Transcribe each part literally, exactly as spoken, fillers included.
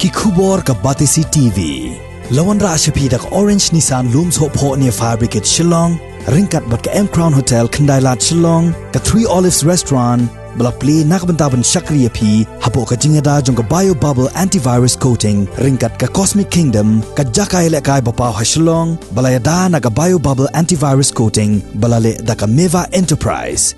Ki khubor ka Batesi T V. La wanrah sha phi da ka Orange Nissan Lum Sohphoh near Fire Brigade Shillong, ryngkat bad ka M Crown Hotel Khyndailad Shillong, ka Three Olives Restaurant, ba la plie na ka bynta ban shakri ïa phi hapoh ka jingïada jong ka Bio Bubble Antivirus Coating, ryngkat ka Cosmic Kingdom, ka jaka ïalehkai ba paw ha Shillong, ba la ïada na ka Bio Bubble Antivirus Coating, ba la leh da ka Meva Enterprise.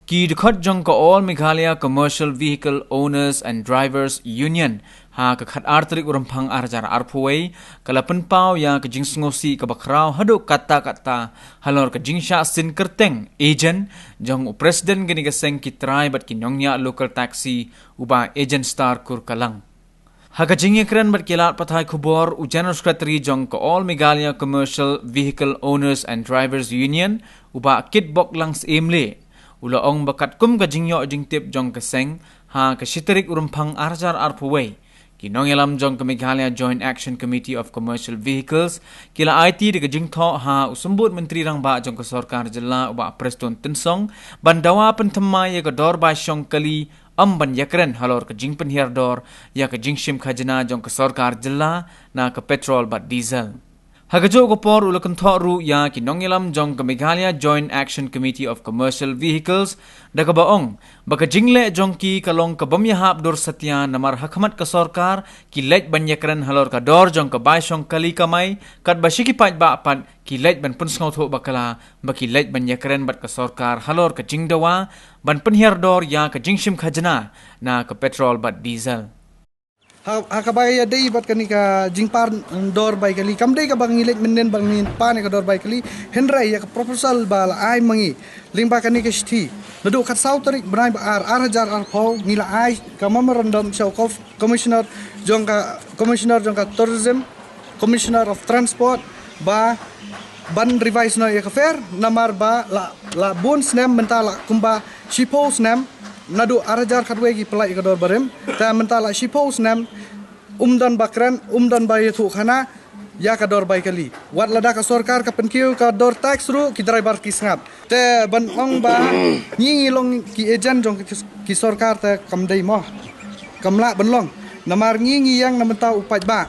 Ki dkhot jong ka All Meghalaya Commercial Vehicle Owners and Drivers Union ha ka khatar tarik u Rymphang arhajar arphew wei, ka la pynpaw ïa ka jingsngewsih kaba khraw haduh katta katta halor ka jingshah sien kyrteng agent jong u President kane ka seng ki trai bad ki nongñiah local taxi, u Bah Agent Star Kurkalang. Ha ka jingïakren bad ki lad pathai khubor, u General Secretary jong ka All Meghalaya Commercial Vehicle Owners and Drivers Union, u Bah Kitbok Langsyiem Leh, u la ong ba katkum ka jingïoh jingtip jong ka seng, ha ka shi tarik u Rymphang arhajar arphew wei, ki nongïalam jong ka Meghalaya Joint Action Committee of Commercial Vehicles ki la aiti da ka jingthoh ha u Symbud Myntri Rangbah jong ka Sorkar Jylla, u Bah Prestone Tynsong, ban dawa pynthymmai ïa ka dor bai shong kali, ym ban ïakren halor ka jingpynhiar dor ïa ka jingshim khajna jong ka Sorkar Jylla na ka petrol bad diesel. Ha kajuh ka por, u la kynthoh ruh ïa ki nongïalam jong ka Meghalaya Joint Action Committee of Commercial Vehicles, da kaba ong ba ka jingleh jong ki ka long ka bym ïahap dur satia, namar ha khmat ka sorkar ki leit ban ïakren halor ka dor jong ka bai shong kali kamai, katba sha ki paidbah pat ki leit ban pynsngewthuh bakla ba ki leit ban ïakren bad ka sorkar halor ka jingdawa ban pynhiar dor ïa ka jingshim khajna na ka petrol bad diesel. Ha, ha kaba ïadei bad kane ka jingpar dor bai kali, kam dei kaba ngi leit mynnin ba ngin pan ïa ka dor bai kali, hynrei ïa ka proposal ba la ai ma ngi lyngba kane ka shithi, naduh khatsaw tarik bnai ba ar, arhajar arphew, ngi la ai ka memorandum sha u Commissioner jong ka, Commissioner jong ka Tourism, Commissioner of Transport, ba ban revise noh ïa ka fare, namar ba la, la bun snem mynta la kumba shiphew snem, naduh arhajar khatwei ki pynlait ïa ka dor barim, te mynta la shiphew snem, um don ba kren, um don ba ïathuh khana ïa ka dor bai kali. Wat lada ka sorkar ka pynkiew ka dor tax ruh, ki driver ki sngap. Te ban ong ba ngi ngi long ki agent jong ki, ki sorkar, te kam dei mo. Kam lah ban long. Namar ngi ngi ïeng na bynta u paidbah.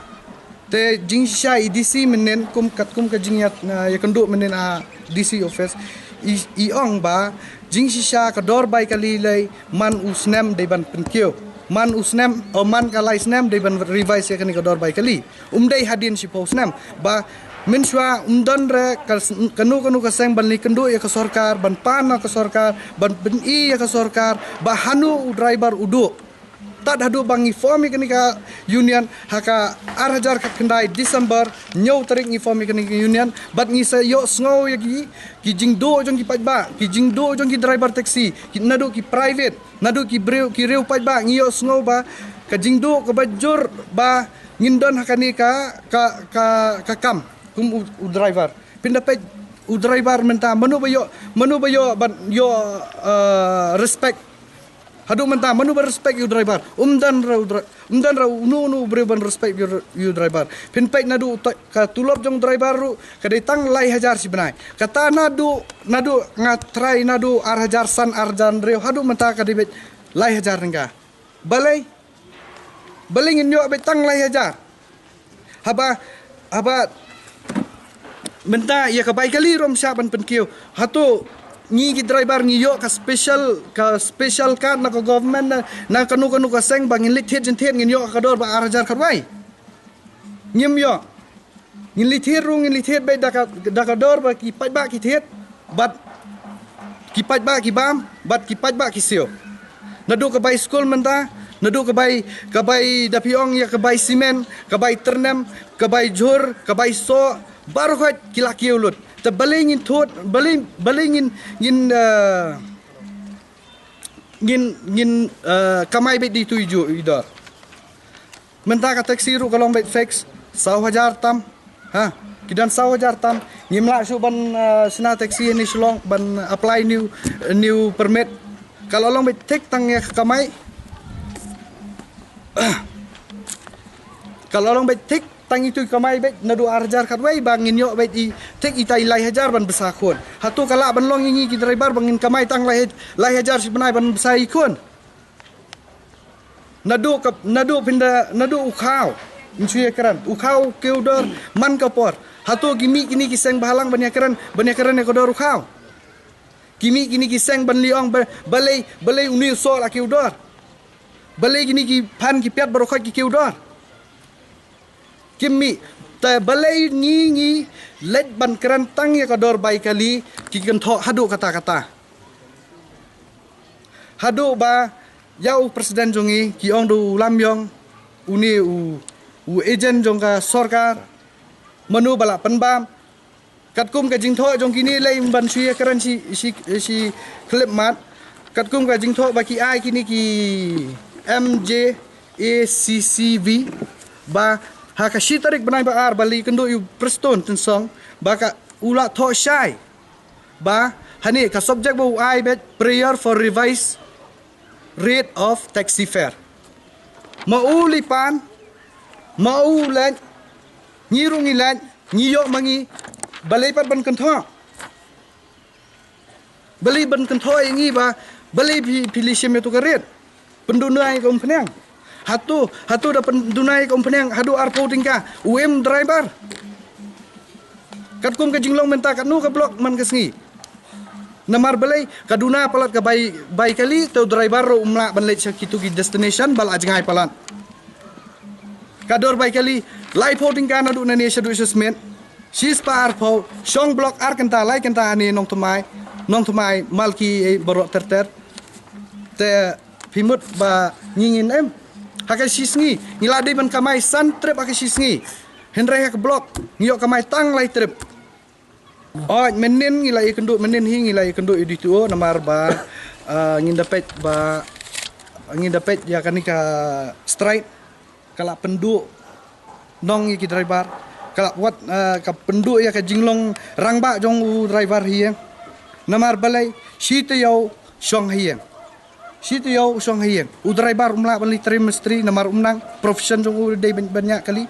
Te jingshisha i D C mynnin, kum katkum ka jingïa, uh, ïakynduh mynnin ha D C office, i, i ong ba jingshisha ka dor bai kali lei man u snem dei ban pynkiew. Man u snem, o man ka lai snem dei ban revise ïa kane ka dor bai kali. Um dei hadien shiphew snem. Ba mynshuwa um don re ka s-, kano kano ka seng ban leit kynduh ïa ka sorkar, ban pan na ka sorkar, ban pyni ïa ka sorkar ba hano u driver u duh. Tad haduh ba ngi form ïa kane ka union ha ka arhajar khatkhyndai December, hynñiew tarik ngi form ïa kane ka union, bad ngi sa ïohsngew ïa ki, ki jingduh jong ki paidbah, ki jingduh jong ki driver taxi, ki naduh ki private, naduh ki briew, ki riew paidbah, ngi ïohsngew ba ka jingduh kaba jur ba ngin don ha kane ka, ka, ka, ka kam kum u, u driver. Pynda peit u driver mynta, mano ba ïoh, mano ba ïoh ban ïoh, eh, respect. Haduh mynta mano ba respect ïa u driver? Um don re u dri-, um don re uno uno u briew ban respect ïa u, ïa u driver. Phin peit naduh u to-, ka tulop jong u driver ruh ka dei tang lai hajar shi bnai. Kata naduh, naduh nga trai naduh arhajar san, arhajar hynriew, haduh mynta ka dei beit lai hajar tyngka. Balei? Balei ngin ïoh beit tang lai hajar? Haba, haba mynta ïa ka bai kali ruh ym shah ban pynkiew. Hato ngi ki driver ngi ïoh ka special, ka special card na ka government, na, na kano kano ka seng ba ngin leit thied jingthied ngin ïoh ka dor ba arhajar khatwei? Ngim ïoh. Ngin leit thied ruh, ngin leit thied beit da ka, da ka dor ba ki paidbah ki thied, bad ki paidbah ki bam, bad ki paidbah ki siew. Naduh ka bai skul mynta, naduh ka bai, ka bai, da phi ong ïa ka bai simen, ka bai tyrnem, ka bai jhur, ka bai soh, baroh khoit ki la kiew lut. Te balei ngin thut, balei, balei ngin, ngin, eh, ngin, ngin, eh, kamai beit da itu i ju, i dor. Mynta ka taxi ruh ka long beit fix, saw hajar tam. Ha, ki don saw hajar tam. Ngim lah shuh ban, eh, shna taxi hangne Shillong ban apply new, new permit. Ka la long beit thik tang ïa ka kamai. Ka la long beit thik tang itu i kamai beit naduh arhajar khatwei ba ngin ïoh beit i thik ita i lai hajar ban bsa khun. Hato ka lah ban long ïa ngi ki driver ba ngin kamai tang lai, lai hajar shi bnai ban bsa i khun? Naduh ka, naduh pynda, naduh u khaw. Ngi shu ïakren. U khaw kiew dor man ka por. Hato ki mih kine ki seng bhalang ban ïakren, ban ïakren ïa ka dor u khaw. Ki mih kine ki seng ban leh ong ba, balei, balei une u soh la kiew dor. Balei kine ki phan ki piat baroh khoit ki kiew dor. Ki mih, te balei ngi ngi leit ban kren tang ïa ka dor bai kali ki kynthoh haduh katta katta. Haduh ba ïa u president jong ngi ki ong da u Lamyong, une u, u agent jong ka sorkar, mano ba la pynbam. Katkum ka jingthoh jong kine lei ban shu ïakren shi, shi, shi khyllipmat. Katkum ka jingthoh ba ki ai kine ki M J A C C V ba ha ka shi tarik bnai ba ar ba la ïakynduh ïa u Prestone Tynsong ba ka u la thoh shai. Ba hane ka subject ba u ai beit prayer for revised rate of taxi fare. Ma u leit pan, ma u leit, ngi ruh ngi leit, ngi ïoh ma ngi, balei pat ban kynthoh. Balei ban kynthoh ïa ngi ba, balei phi, phi leit shim ïa tu ka rate. Pynduna ïa ka umphniang. Hato, hato da pynduna ïa ka umphniang, haduh arphew tyngka, u im driver. Katkum ka jinglong mynta katno ka block man ka sngi. Namar balei, ka duna palat ka bai, bai kali, te u driver ruh um lah ban leit sha kitu ki destination, ba la jngai palat. Ka dor bai kali, laiphew tyngka naduh nane shaduh sha Smit. Shispah arphew, shong block ar kynta, lai kynta hane Nongthymmai, Nongthymmai, Malki, eh, baroh ter ter. Te phi mut ba ngi ngin im. Ha ka shi sngi, ngi la dei ban kamai san trip ha ka shi sngi. Hynrei ha ka block, ngi ïoh kamai tang lai trip. Oi, mynnin ngi la ïakynduh, mynnin hi ngi la ïakynduh ïa u D T O namar ba, ah, ngin da peit ba, ngin da peit ïa kane ka strike, ka la pynduh nong ïa ki driver, ka la wat, ah, ka pynduh ïa ka jinglong rangbah jong u driver hi ïa. Namar balei, shi taïew shong hi ïa. Shi taïew u shong ha ïing. U driver um lah ban leit trim mistri namar um nang profession jong u dei ban, ban ñiah kali.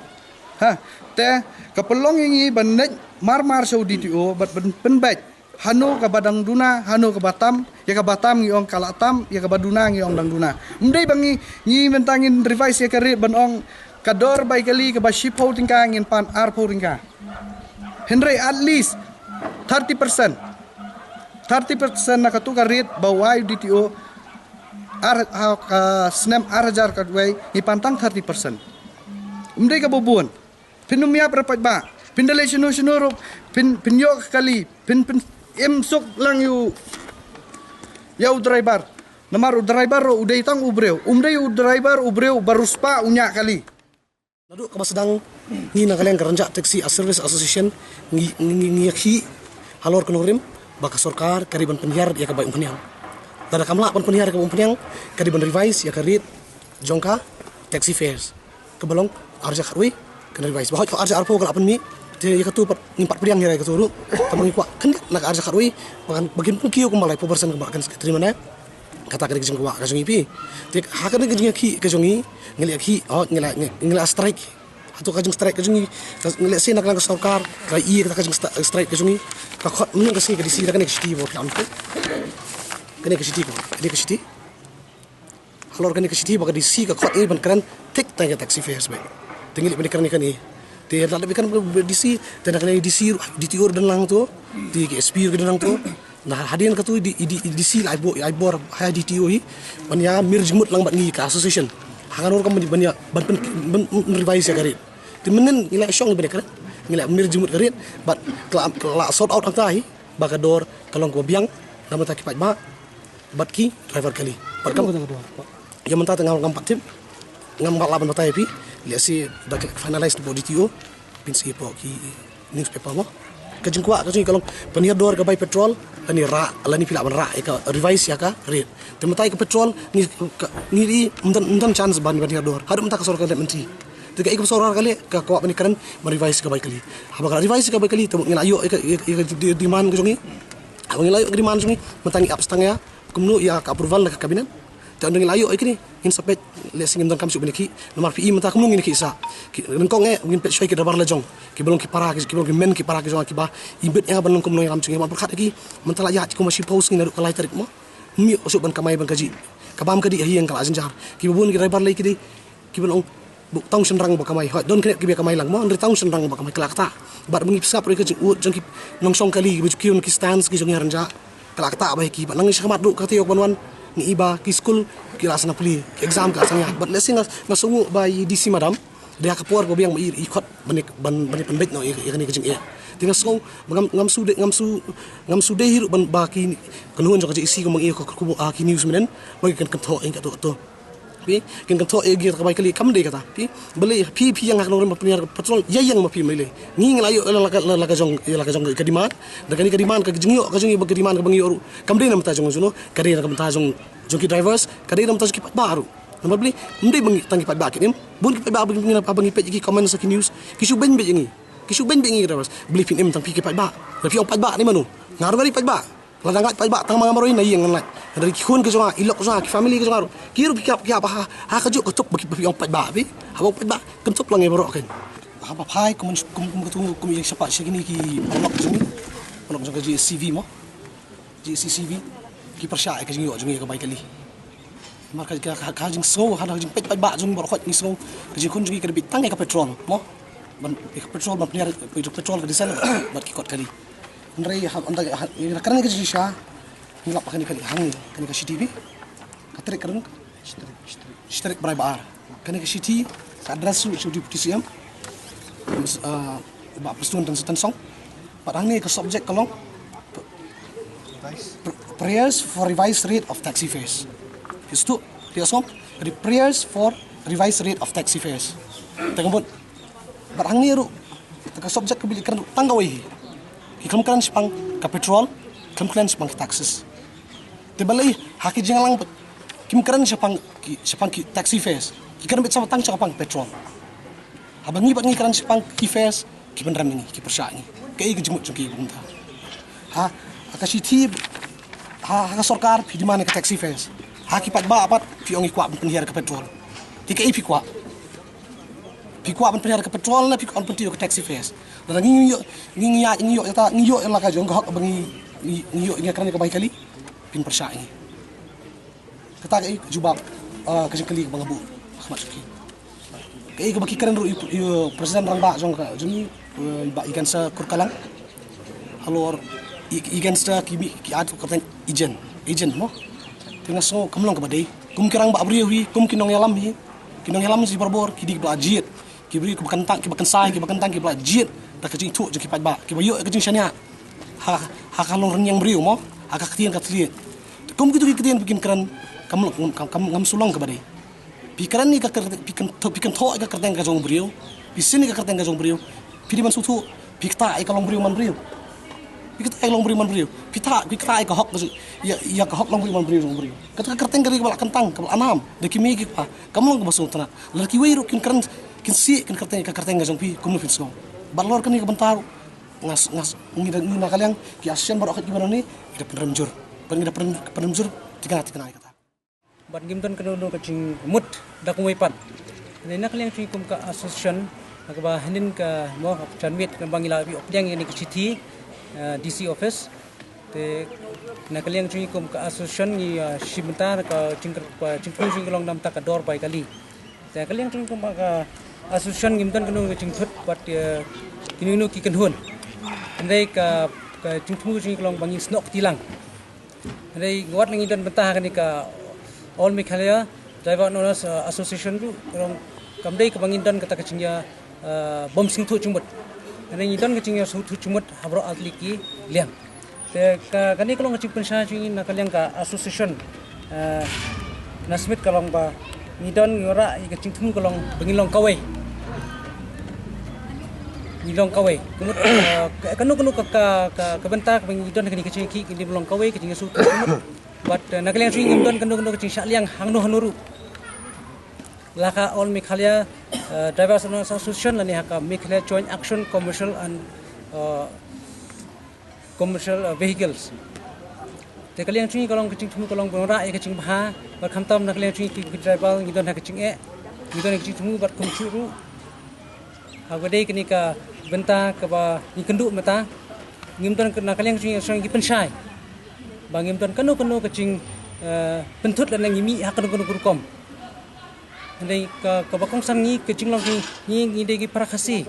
Ha, te ka pynlong ïa ngi ban leit mar mar sha u D T O bad ban pynbeit. Hano kaba dang duna, hano kaba tam, ïa kaba tam ngi ong ka la tam, ïa kaba duna ngi ong dang duna. Ym dei ba ngi, ngi mynta ngin revise ïa ka rate ban ong ka dor bai kali kaba shiphew tyngka ngin pan arphew tyngka. Hynrei at least thirty percent. Thirty percent na katu ka rate ba u ai u D T O ar, ha ka snem ar hajar khatwei ngi pan tang thirty percent. Ym dei kaba bun. Phin ym ïap re paidbah. Phin da leit shano shano ruh. Phin, phin ïoh ka kali. Phin, phin im suk lang ïa u, ïa u driver. Namar u driver ruh u dei tang u briew. Um dei u driver u briew ba riewspah u ñiah kali. Naduh kaba sdang ngi na ka liang ka Rynjah Taxi Service Association ngi, ngi, ngi, ngi ïakhih halor ka nongrim ba ka sorkar ka dei ban pynhiar ïa ka bai umphniang. Lada kam lah ban pynhiar ïa ka bai umphniang, ka dei ban revise ïa ka rate jong ka taxi fares. Kaba long ar hajar khatwei kan revise. Ba hooid ka ar hajar arphew ka la pynmih, te ïa katu pat ngim pat pdiang ïa katu ruh. Tangba ngi kwah khyndiat na ka ar hajar khatwei ba kan, ba kin pynkiew kumba laiphew percent kumba kan Secretary mynne. Kata ka dei ka jingkwah ka jong ngi phi. Te ha kane ka jingïakhih ka jong ngi, ngi la ïakhih, oh, ngi la, ngi, ngi la strike. Hato ka jingstrike ka jong ngi, ka, ngi la shu na ka sorkar, ka i kata ka jingstrike ka jong ngi. Ka khot mynne ka sngi ka D C da kane ka shithi ba phi la ong. Kane ka shithi ka, kane ka shithi. Halor kane ka shithi ba ka D C ka khot ngi ban kren thik tang ïa ka taxi fares ba. Te ngi leh ban kren ïa kane. Te lada ba kren ba D C, te na kane D C, D T O ruh don lang to, te ka S P ruh don lang to. Na hadien katu i D, i D, i D C la ai bor, ai bor ha D T O hi ban ïa mir jingmut lang bad ngi ka association. Hangne ruh kam ban ïa ban pyn, ban, ban revise ïa ka rate. Te mynnin ngi la shong ban ïa ka rate, ngi la mir jingmut ka rate bad ka la, ka la sort out hangta hi ba ka dor ka long kaba biang na ka bynta ki paidbah bad ki driver kali. Bad kam, ïa mynta te ngam, ngam pat tip, ngam pat lah ban batai ïa phi. Lehse da ka finalize hapoh D T O, phin sa ïohi hapoh ki newspaper mo. Ka jingkwah ka jong ngi ka long pynhiar dor ka bai petrol, lane rah, lane phi lah ban rah ïa ka, revise ïa ka rate. Te mynta ïa ka petrol ngi, ka, ngi ïohi ym don, ym don chance ban, ban hiar dor haduh mynta ka sorkar ka leh mynta. Te kaei kaba sorkar ka leh, ka kwah ban ïakren ban revise ka bai kali. Haba ka revise ka bai kali te ngi la ïoh ïa ka, ïa ka, ïa ka demand ka jong ngi. Haba ngi la ïoh ïa ka demand jong ngi, mynta ngi ap tang ïa kumno ïa ka approval na ka cabinet. Te ynda ngi la ïoh ïa kine, ngin sa peit, lehse ngin donkam shuh ban ïakhih. Namar phi i mynta kumno ngin ïakhih sah. Ki, nyngkong eh ngin peit shuwa ki driver la jong, kiba long ki para, ki, kiba long ki men ki para ki jong kiba i bit ïa ban long kumno ïa ram jong ngi, ban pyrkhat ïa ki. Mynta la ïaid kumba shiphew sngi naduh ka lai tarik mo. Ym ïoh shuh ban kamai ban kajih. Ka bam ka dih ha ïing ka la jynjar. Kiba bun ki driver lei ki dei kiba ong, buk tang shynrang ba kamai. Hooid, don kane kiba kamai lang mo, hynrei tang shynrang ba kamai, ka la ktah. Bad ba ngi pyrshah ruh ka jingud jong ki nongshong kali, kiba ju kiew na ki stands ki jong ngi ha Rynjah, ka la ktah ba ïa ki. Bad nangne shakhmat ruh ka taïew ban wan, ngi i ba ki skul ki la sdang plie, ki exam ki la sdang ïaid. Bad lehse nga, nga sngew ba i D C madam, dei ha ka por ba biang ba i, i khot ban, ban, ban pynbeit noh ïa, ïa kane ka jingeh. Te nga sngew ba ngam, ngam shu dei, ngam shu, ngam shu dei hi ruh ban ba ki kynhun jong ka J A C kumba ngi ïoh ka khubor ha ki news mynnin ba ki kan kynthoh ïa kato kato. Phi, kin kynthoh ïa ka bai kali, kam dei kata. Phi, balei phi, phi ïeng ha ka nongrim ban pynhiar ka petrol, ïa ïeng ma phi, balei? Ngi ngi la ïoh la ka, la ka jong, la ka jong ka demand. Da kane ka demand ka jingïoh, ka jingïoh ba ka demand kaba ngi ïoh ruh, kam dei na bynta jong juno, ka dei na bynta jong, jong ki drivers, ka dei na bynta jong ki paidbah ruh. Namar balei? Ym dei ba ngi tang ki paidbah ki nym. Bun ki paidbah ba ngi, ba ngi peit ïa ki comments ha ki news, ki shu beiñ beit ïa ngi. Ki shu beiñ beit ïa ngi ki drivers. Balei phin im tang phi ki paidbah? Lada phi ong paidbah ne mano? Nga ruh nga dei paidbah. Lada nga paidbah tang ma nga marwei na ïeng ngan lait. Hynrei ki khun ki jong nga, i lok jong nga, ki family ki jong nga ruh, ki ruh phi ïap, phi ïap ha, ha kajuh ka tup ba ki, ba phi ong paidbah phi. Haba ong paidbah, kynthup lang ïa baroh kein. Haba phai kum, kum, kum katu, kum ïa shapa sha kine ki paralok jong ngi, paralok jong ka J C V mo, J C C V, ki pyrshah ïa ka jingïoh jong ngi ïa ka bai kali. Namar ka, ka, ka, ka jingsngew, ha ka jingpeit paidbah jong baroh khoit ngi sngew ka jingkhun jong ngi ka dei beit tang ïa ka petrol mo. Ban, ïa ka petrol, ban pynïar, ïa ka petrol, ka diesel bad ki kot kali. Hynrei ha, ynda ha, ïa ka kren ka jingshisha, ngi lap ha kane ka, hangne, kane ka shithi, ka tarik ka dei, shi tarik Brai Bah Ar. Kane ka shithi ka address sha u Deputy C M, ah, Bah Prestone Tynsong. Bad hangne ka subject ka long pr-, prayers for revised rate of taxi fares. Phi sngewthuh, phi sngewthuh, prayers for revised rate of taxi fares. Te ka mut, bad hangne ruh, te ka subject kaba ngi kren ruh tang kawei hi. Ki khlem kren shaphang ka petrol, khlem kren shaphang ki taxes. Te balei ha ki jingïalang pat kim kren shaphang ki, shaphang ki taxi fares, ki kren beit sa tang shaphang petrol. Haba ngi pat ngi kren shaphang ki fares, ki pynrem ïa ngi, ki pyrshah ïa ngi. Kaei ka jingmut jong ki ba kumta? Ha, ha ka shithi, ha, ha ka sorkar phi demand ïa ka taxi fares. Ha ki paidbah pat phi ong ngi kwah ban pynhiar ka petrol. Te kaei phi kwah? Phi kwah ban pynhiar ka petrol ne phi kwah ban pyntiew ka taxi fares? Lada ngi, ngi ïoh, ngi, ngi ïoh, ngi ïoh ïa kata, ngi ïoh ïa la ka jong ka hok ba ngi, ngi, ngi ïoh ïa ngi kren ïa ka bai kali, phin pyrshah ïa ngi. Kata kaei ka jubab, ah, ka jingkylli kaba nga buh ha khmat jong ki. Kaei kaba ki kren ruh ïa u, ïa u President Rangbah jong ka, jong ngi, eh, Bah Igensa Kurkalang. Halor i, Igensa ki mih ki ai ka kyrteng Ijen, Ijen mo. Te nga sngew kam long kaba dei. Kum ki rangbah briew hi, kum ki nongïalam hi, ki nongïalam shi barabor ki dei kiba la jied. Ki briew kiba kyntang, kiba kynsai, kiba kyntang, kiba la jied da ka jingithuh jong ki paidbah, kiba ïoh ka jingshaniah ha, ha ka longrynïeng briew mo, ha ka ktien ka thylliej. Kum kitu ki ktien ba kin kren, kam long, kam, kam, ngam shu long kaba dei. Phi kren ïa ka kyr-, phi kyn-, phi kynthoh ïa ka kyrteng ka jong u briew, phi syn ïa ka kyrteng ka jong u briew, phi dei ban sngewthuh phi ktah ïa ka long briew man briew. Phi ktah ïa ka long briew man briew, phi ktah, phi ktah ïa ka hok, ïa, ïa ka hok long briew man briew jong u briew. Kata ka kyrteng ka dei kaba la kyntang, kaba la nam da ki mei ki kpa, kam long kaba sngewtynnat. Lada kiwei ruh kin kren, kin sih, kin kyrteng, ka kyrteng ka jong phi, kumno phin sngew? Bad halor kane ka bynta ruh, nga s-, nga s-, ngi da, ngi na ka liang ki association baroh khat kiba nangne, ngi da pynrem jur. Bad ngi da pynrem, pynrem jur thikna, thikna ïa kata. Bad ngim don kano kano ka jingmut da kumwei pat. Hynrei na ka liang jong ngi kum ka association, ha kaba hynnin ka mo, janmiet kaba ngi la ïoh pdiang ïa kane ka shithi, eh, D C office. Te na ka liang jong ngi kum ka association ngi, ah, shim bynta ka jingkyrpad, jingkyrpad jong ngi ka long na bynta ka dor bai kali. Te na ka liang jong ngi kum ka association ngim don kano ka jingthut bad, eh, kino kino ki kynhun. Hynrei ka, ka jingthmu jong ngi ka long ba ngin snoh kti lang. Hynrei wat la ngi don bynta ha kane ka All Meghalaya Driver Owners, uh, Association ruh, ka long kam dei kaba ngin don kata ka jingïa, uh, bym sngewthuh jingmut. Hynrei ngi don ka jingïa sngewthuh jingmut ha baroh ar tylli ki liang. Te ka, kane ka long ka jingpynshai jong ngi na ka liang ka association, uh, na Smit ka long ba ngi don, ngi wanrah ïa ka jingthmu ka long ba ngin long kawei. Ngi long kawei. Ka mut, uh, ka, kano kano ka, ka, ka, ka bynta kaba ngi don ha kane ka jingïakhih, ngi long kawei, ka jingïasngewthuh jingmut. Bad, eh, na ka liang jong ngi ngim don kano kano ka jingshah liang hangno hangno ruh. La ka All Meghalaya, eh, Drivers Owners Association lane ha ka Meghalaya Joint Action Commercial and, eh, Commercial, eh, Vehicles. Te ka liang jong ngi ka long ka jingthmu ka long ban wanrah ïa ka jingbha, bad khamtam na ka liang jong ngi ki, ki driver ngi don ha ka jingeh, ngi don ha ka jingthmu bad kumjuh ruh. Ha kaba dei kane ka bynta kaba ngi kynduh mynta, ngim don ka, na ka liang jong ngi ngi pynshai ba ngim don kano kano ka jing, eh, pynthut lane ngi mih ha kano kano ka rukom. Hynrei ka, kaba kongsan ngi ka jinglong ngi, ngi, ngi dei ki para Khasi.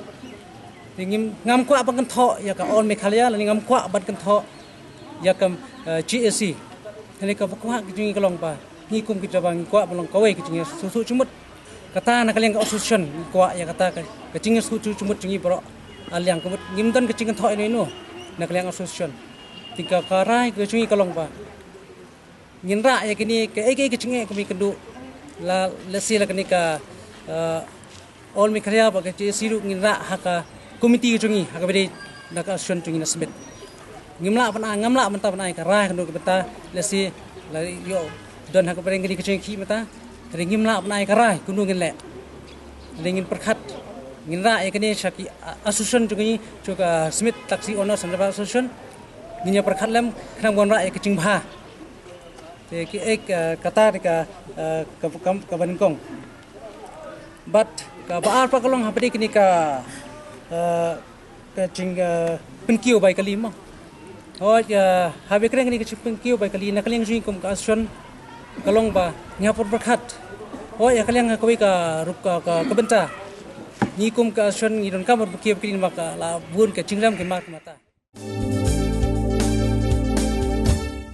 Te ngim, ngam kwah ban kynthoh ïa ka All Meghalaya lane ngam kwah ban kynthoh ïa ka, eh, G A C. Hynrei kaba kwah ka jong ngi ka long ba ngi kum ki jaba ngi kwah ban long kawei ka jingïasngewthuh jingmut. Kata na ka liang ka association ngi kwah ïa kata ka, ka jingïasngewthuh jingmut jong ngi baroh. Ar liang ka mut ngim don ka jingkynthoh ino ino na ka liang association. Te ka, ka rai ka jong ngi ka long ba ngin rah ïa kine kaei kaei ka jingeh kaba ngi kynduh, la, lehse la kane ka, eh, All Meghalaya bad ka G A C ruh ngin rah ha ka komiti ka jong ngi ha kaba ïadei na ka association jong ngi na Smit. Ngim lah ban ai, ngam lah mynta ban ai ka rai kano ka bynta, lehse la ïoh don ha kaba ïadei kane ka jingkhih mynta. Hynrei ngim lah ban ai ka rai kano ngin leh. Hynrei ngin pyrkhat, ngin rah ïa kane sha ki, ah, association jong ngi, jong ka Smit Taxi Owners and Driver Association. Ngin ïa pyrkhat lem khnang ban rah ïa ka jingbha. Te ki ek, eh, kata de ka, eh, ka, ka, kaba nyngkong. Bad kaba ar pat ka long hapdeng kine ka, eh, ka jing, eh, pynkiew bai kali mo. Hooid, eh, haba kren kane ka jingpynkiew bai kali na ka liang jong ngi kum ka association ka long ba ngi hap ban pyrkhat. Hooid, ha ka liang kawei ka rup ka, ka, ka bynta. Ngi kum ka association ngi donkam ban pynkiew bai kali namar ka la bun ka jingrem ki mar ki mata.